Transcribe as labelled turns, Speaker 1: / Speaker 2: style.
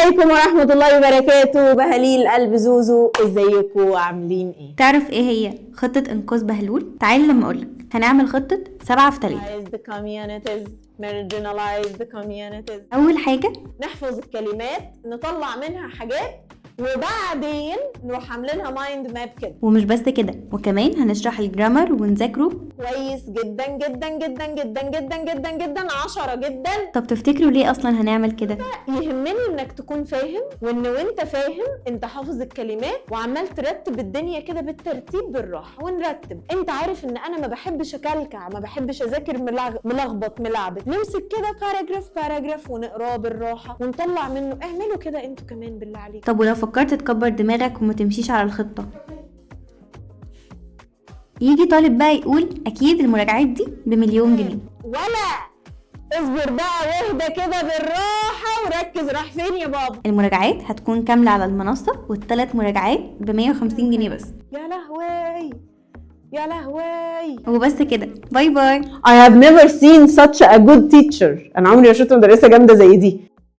Speaker 1: عليكم ورحمة الله وبركاته. بهاليل قلب زوزو، ازيكم عاملين ايه؟
Speaker 2: تعرف ايه هي خطة انقاذ بهلول؟ تعال لما اقولك. هنعمل خطة 7 في 3.
Speaker 1: marginalized communities، marginalized communities.
Speaker 2: اول حاجة
Speaker 1: نحفظ الكلمات، نطلع منها حاجات، وبعدين نروح عاملينها mind map كده.
Speaker 2: ومش بس كده، وكمان هنشرح ال grammar ونذاكره
Speaker 1: كويس جدا جدا جدا جدا جدا جدا جدا، 10 جدا.
Speaker 2: طب تفتكروا ليه اصلا هنعمل كده؟
Speaker 1: يهمني انك تكون فاهم، وان وانت فاهم انت حافظ الكلمات وعمال ترتب الدنيا كده بالترتيب بالراحه ونرتب. انت عارف ان انا ما بحبش اكلكع، ما بحبش اذاكر ملخبط ملعبك. نمسك كده paragraph paragraph ونقراه بالراحه ونطلع منه. اعملوا كده انتوا كمان بالله عليكم.
Speaker 2: طب ولو فكرت تكبر دماغك وما تمشيش على الخطة؟ يجي طالب بقى يقول اكيد المراجعات دي بمليون جنيه.
Speaker 1: ولا اصبر بقى واهدى كده بالراحه وركز، راح فين يا بابا؟
Speaker 2: المراجعات هتكون كاملة على المنصة، والثلاث مراجعات ب 150 جنيه بس.
Speaker 1: يا لهوي يا لهوي.
Speaker 2: وبس كده، bye bye.
Speaker 1: I have never seen such a good teacher. أنا عمري ما شفت مدرسة جامدة زي دي.